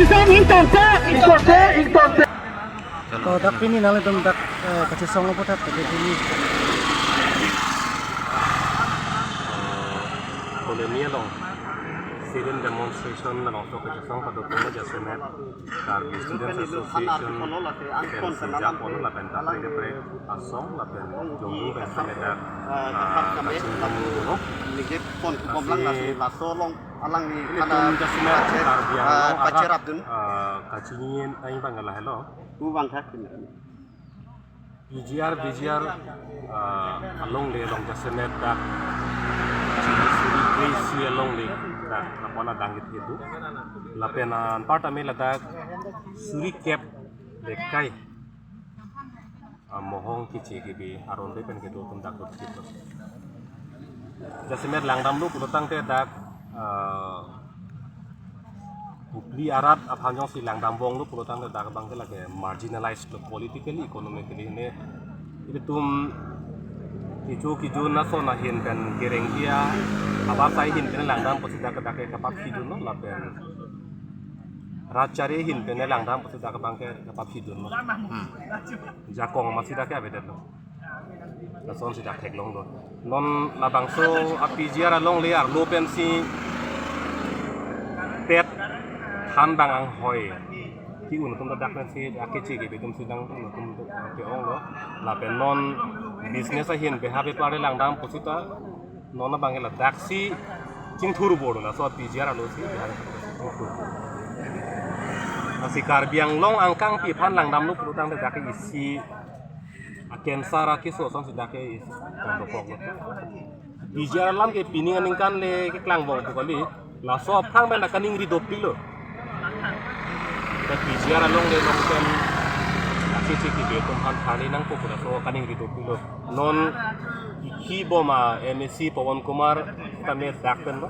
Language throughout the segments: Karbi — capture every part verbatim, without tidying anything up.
Ingtonte, ingtonte, ingtonte. To dak pini nanglitum dak, eh, kachesong lo puthot, dak pini. Colony along sit-in demonstration along so kachesong paduk kono jasemet Karbi Students Association pensi japo lapen kaprek kaprek asong lapen jongdung pensi dak, ah, kachingdung lo. Ningje pon kubom lang lasi laso along alangli ilitum jasemet Karbi Anglong arat, ah, kachingin aing bang lahelo. Pu bang thak. P G R, V G R, ah, alongle along jasemet dak suri kre-isi alongle dak apon adang kethe do. Lapen, ah, anparta me ladak suri kep lekai, ah, mohong keche kebe aron de pen kedo atum dak do. Jasemet langdamlo pulo tangte dak, ah, Hubli arat aphan jongsi langdam bong lo pulo tangte dak abang ke lake marginalized lo politically, economically ne. Ilitum kecho kecho nason ahin pen kereng dia, abasai ahin pen langdam pusi dak dak ke kapap hidun lo lapen rat chari ahin pen langdam pusi dak abang ke kapap hidun lo. Hmm. Jakong masi dak ke avedet lo. Lasonsi dak theklong do. Non labangso a P G R alongle arlo pensi pet than bang anghoi ke-un atum ta dak pensi dak keche kebe atum si dang un atum ke-ong lo. Lapen non business ahin beha bepar langdam pusita non abang ke ladak si chingthur bor laso a P G R alo si beha chingthur. Lasi Karbi Anglong angkangpi aphan langdamlo pulo tangte dak isi a cancer akeso asonsi dak ke is tang dokok lo. P G R alam ke pining aningkan le keklang bong pu kali. Laso aphrang pen kaningri dopik lo. Dak P G R alongle along pen akeche kebe atum aphan thani nangpo pu laso kaningri dopik lo. Non ikhi bom a M A C Pawan Kumar tame dak pen lo.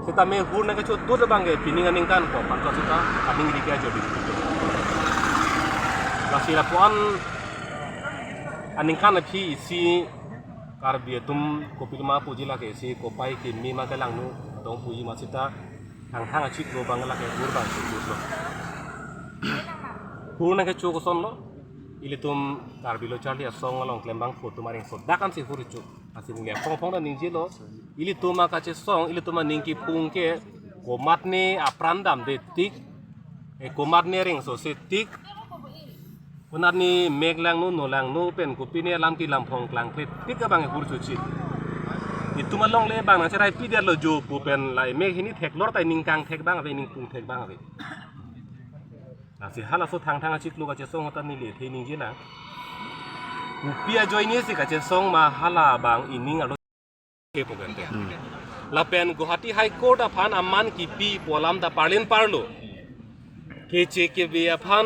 Sitame hur nangkecho dut abang ke pining aningkan ko panto sita kaningri ke ajo di. Lasi lapuan aningkan aphi isi Karbi atum kopiloma puji lake isi kopai kimi ma kelangno dong puji ma sita hanghang achiklo abang lake hur abang si dut lo. Hur nangkecho koson lo, ilitum Karbi Lo Charli Asong along klembangpo atum areng so dak ansi hur cho. Lasi ningje phongphong ta ningjelo. Ilitum akachesong, ilitum aning kipung ke komatne apran damde tik, eh, komatne rengso se tik, konatne mek langno, no langno pen kopine alam kelam phong klangkle tik abang hur chuchi. Itum alongle abang nangcheraipi detlo jo pu pen la mek hini theklor ta ining kangthek abang ave, ining pungthek abang ave. Lasi halaso thangthang achiklo kachesong ahut ta neli athe ningje nang. Kopi ajoine si kachesong ma hala abang ining arlo ke pu kante. Hmm. Lapen Guwahati High Court aphan aman kipi pu alam ta parlin parlo. Keche kebe aphan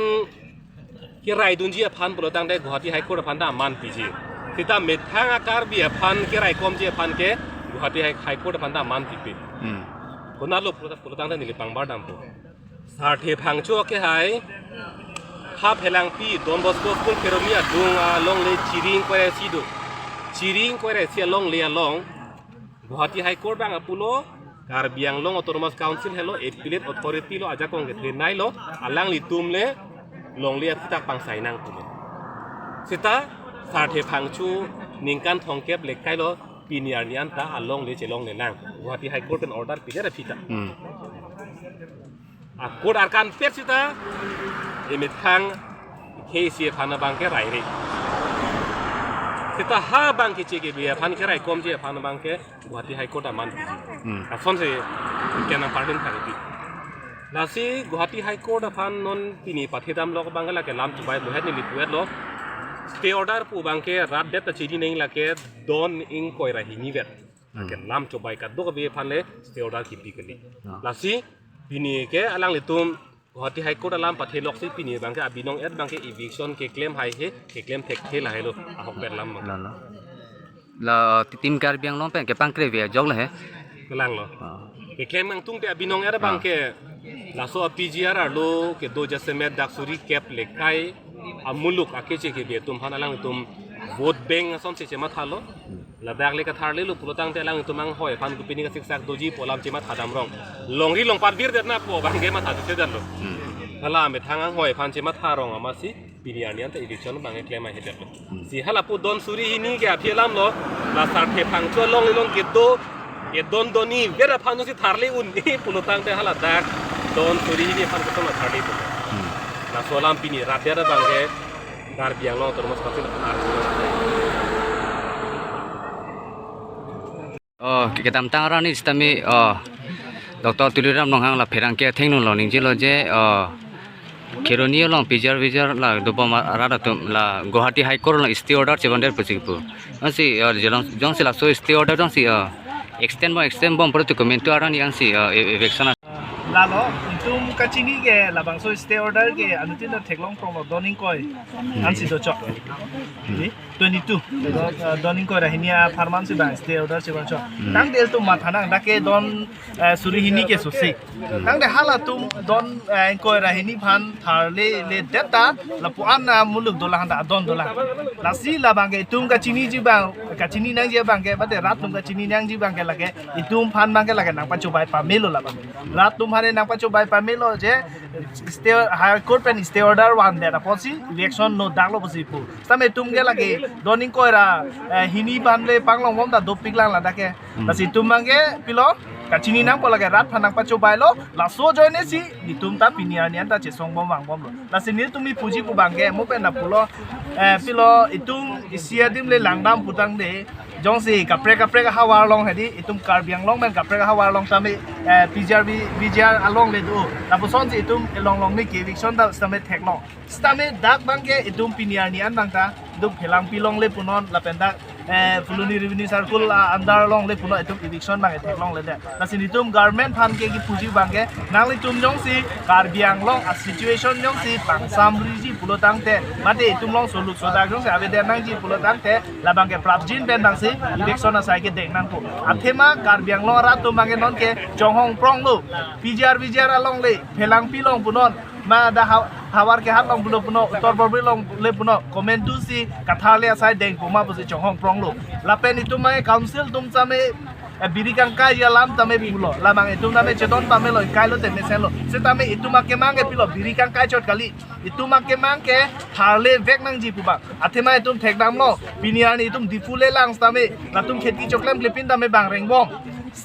keraidunji aphan pulo tangte Guwahati High Court aphan ta aman piji. Sita methang a Karbi aphan keraikomji aphan ke Guwahati High, High Court aphan ta aman kipi. Hmm. Konatlo pulo, pulo tangte neli pangbar dampo. Sarthe Phangcho ke hai, ha Phelangpi Don Bosco School Kheroni adung alongle Chiring Koiresi do. Chiring Koiresi alongle along Guwahati High Court abang pulo, Karbi Anglong Autonomous Council helo, appellate authority lo, ajakong kethenei lo, alanglitum le longle aphuthak pangsai nang pulo. Sita Sarthe Phangcho ningkan thomkep lekai lo, pini arni anta alongle chelongle nang. Guwahati High Court pen order pidet aphi ta. Hmm. A court arkan pet sita, emethang K C aphan abang ke rairi. Sita ha abang keche kebe aphan keraikomji aphan abang ke Guwahati High Court aman piji. Hmm. Asonsi kenang parlin thang iti. Lasi Guwahati High Court aphan non pini pathedamlo abang ke lake lam chubai buhet neli puetlo. Stay order pu abang ke rat det ta chini neng lake don ingkoi ra hini vet. Hmm. Lake lam chubai kadokave aphan le stay order kipi kali. Ah. Lasi pini ke alanglitum Guwahati High Court alam pathelok si pini abang ke abinong et abang ke eviction keklem haihe, keklem thekthe lahelo, ahok ber lam abang. La, la. La, ti-, Team Karbi Anglong pen kepangkre ve ajok le he. Kelang lo. Ah. Keklem nangtungte abinong et abang, ah, ke laso a P G R arlo kedo jasemet dak suri kep lekai amuluk akeche kebe atum aphan alanglitum vote bank asonsi chemathalo. Hmm. Ladak le katharlelo pulotangte alangtum anghoi aphan kopine kasiksak doji pu alam chematha damrong. Longri longpat birdet na pu abang ke matha thekthe detlo. Hala amethang anghoi aphan chematha rong amatsi pini arni anta eviction abang ke klem ahe detlo. Si hala pu don suri hini ke aphi alamlo. La sarthe phangcho along ilong kedo, kedon doni ver aphan si tharle un-e pulotangte haladak don suri hini aphan kosonlo tharle pu. Laso alam pini rat det abang ke Karbi Anglong Autonomous Council aphan arju. Oh, ke- kedamtang arni sitame, oh, Doctor Tuliram Ronghang la pherangke athengno lo ningjelo je, oh, Kheroni along P G R V G R la dobom arat atum la Guwahati High Court along stay order chebandet pusi pu. Ansi, oh, jelong, jongsi laso stay order jongsi, oh, extend bom, extend bom pura tu komantu arni ansi, oh, e- eviction a- Lalo, itum kachini ke labangso stay order ke anuttin theklong pronglo don ingkoi ansi dochok. Ni twenty-two. Don, eh, don ingkoi ra hini apharman si bang stay order si bangchok. Tangte ilitum matha nang dak ke don, eh, suri hini ke susi. Tangte halatum don, eh, ingkoi ra hini aphan tharle ledet ta lapu-an amuluk dolang ta adon dolang. Lasi labang ke itum kachiniji abang, kachini nangji abang ke, bade rat atum kachini nangji abang ke lake itum aphan abang ke lake nangpachobai pamelo labang. Rat atum aphan nangpachobai pamelo je stay, High Court pen stay order vandet apotsi eviction no daklo pusi pu. Sitame itum ke lake don ingkoi ra, eh, hini aphan le panglong bom ta dopik lang ladak ke. Lasi itum abang ke pilo kachini nangpo lake rat aphan nangpachobailo, laso ajoine si itum ta pini arni anta chesong bom vangbomlo. Lasi nelitum ipuji pu abang ke mo pen na pulo, eh, pilo itum isi adim le langdam putangte jongsi kaprek kaprek ahavar along hedi, itum Karbi Anglong pen kaprek ahavar along tame, eh, P G R V, V G R along le do. Lapusonsi itum elong long me ke eviction ta sitame theklong. Sitame dak abang ke itum pini arni an abang ta itum Phelangpi along le punon lapen dak, eh, Phuloni Revenue Circle, ah, under along le punon itum eviction abang ke theklongledet. Lasi nelitum government aphan ke kipuji abang ke nanglitum jongsi Karbi Anglong a situation jongsi pangsamriji pulotangte, mate itum along soluk sodak jongsi avedet nangji pulotangte, labang ke prapjin pen abang si eviction asai kedeng nangpo. Athema Karbi Anglong arat atum abang ke non ke chonghong pronglo. P G R V G R along le, Phelangpi along punon, ma dak ha- Howraghat along pulo punon, Uttar Borbil along le punon, komantu si katharle asai dengpo ma pusi chonghong pronglo. Lapen itum abang ke council atum tame, eh, biri kangkai alam tame pulo. Labang itum tame chedon pamelo, ingkailo te mesenlo. Sitame itum akemang ke pilo biri kangkai chot kali. Itum akemang ke tharle vek nangji pu abang. Athema itum thekdamlo, pini arni itum Diphu le lang sitame, latum kheti choklem klepin tame bang rengbom.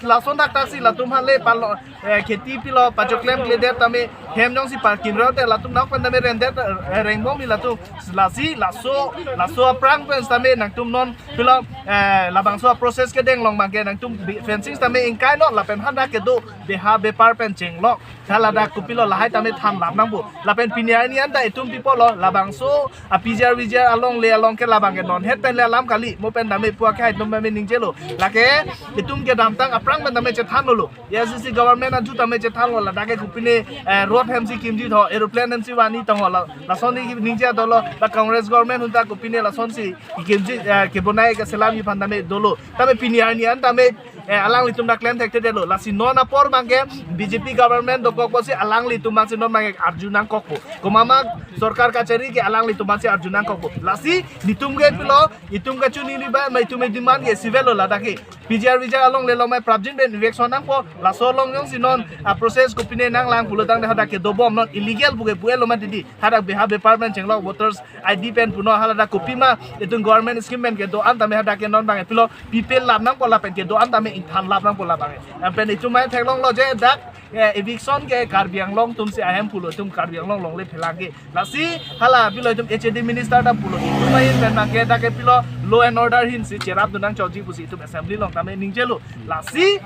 Lason thakthak si latum aphan le palo, eh, kheti pilo pachoklem kledet tame hem jongsi parking road te latum nang pen tame rendet, eh, rengbomji latum. Lasi laso, laso aphrang pen sitame nangtum non pilo, eh, labangso process kedeng along abang ke nangtum bi- fencing sitame ingkai non lapen hadak kedo beha bepar pen chenglok. Haladak kopilo lahai tame thanlap nangpo. Lapen pini arni anta itum pipolo labangso a P G R V G R along le along ke labang ke non het pen le alam kali. Mo pen tame pu akehai atum tame ningjelo. Lake itum kedamtang aphrang pen tame chethanlo. A I C C government aju tame chethanlo ladak ke kopine, eh, road hem si kimji tho, aeroplane hem si vani tangho la. Lasonsi ningje dolo, la Congress government ahut ta kopine lasonsi kimji, eh, kebonai keselamji aphan tame dolo. Tame pini arni an tame, eh, alanglitum dak klem thekthedetlo. Lasi non apor abang ke B J P government dokok pusi alanglitum abang si non abang ke arju nangkokpo. Komat ma sorkar kachari ke alanglitum abang si arju nangkokpo. Lasi nelitum ke pilo, itum kachini riba ma itum demand ke civil lo ladak ke. P G R V G R along le along ma prapjin pen eviction nangpo. Laso along jongsi non a process kopine nanglang pulotangte hadak kedo bom non illegal pu ke pu-etlo mati di. Hadak beha bepar pen chenglok voters I D pen punon haladak kopima itum government scheme pen kedo-an tame hadak ke non abang pilo pipelap nangpo lapen kedo-an tame ingthanlap nangpo labang. Lapen itum abang theklonglo je dak, eh, eviction ke Karbi Anglong atum si ahem pulo itum Karbi Anglong along le phelang ke. Lasi hala pilo itum H A D minister ta pulo itum ahin pen abang ke dak ke pilo law and order ahin si cherapdun nangchokji pusi itum assembly along tame ningjelo. Lasi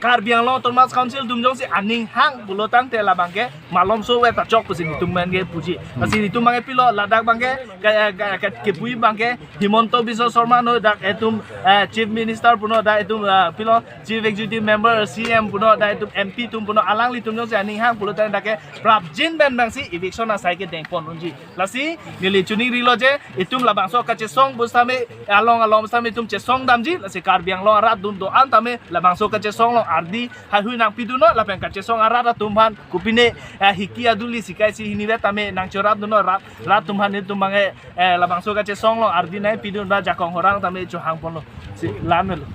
Karbi Anglong Autonomous Council atum jongsi aning hang pulotangte labang ke malomso ave ta chok pusi nelitum abang ke puji. Lasi nelitum abang ke pilo ladak abang ke, ke, ke, ke, kepui abang ke Himanta Biswa Sarma no dak itum, eh, Chief Minister punon dak itum, eh, pilo Chief Executive Member C M punon dak itum M P atum punon alanglitum jongsi aning hang pulotangte dak ke prapjin pen abang si eviction asai kedengpon unji. Lasi neli chiningrilo je itum labangso kachesong pusitame along along pusitame itum chesong damji, lasi Karbi Anglong arat dun do-an tame labangso kachesong along ardi haihui nangpidunnon lapen kachesong arat atum aphan kopine, eh, hiki aduli sikai si hini vet tame nangchorapdunnon rat, rat atum aphan itum abang ke, eh, labangso kachesong along ardi nangpidun ba jakong horang tame chohangponlo. Lan lo.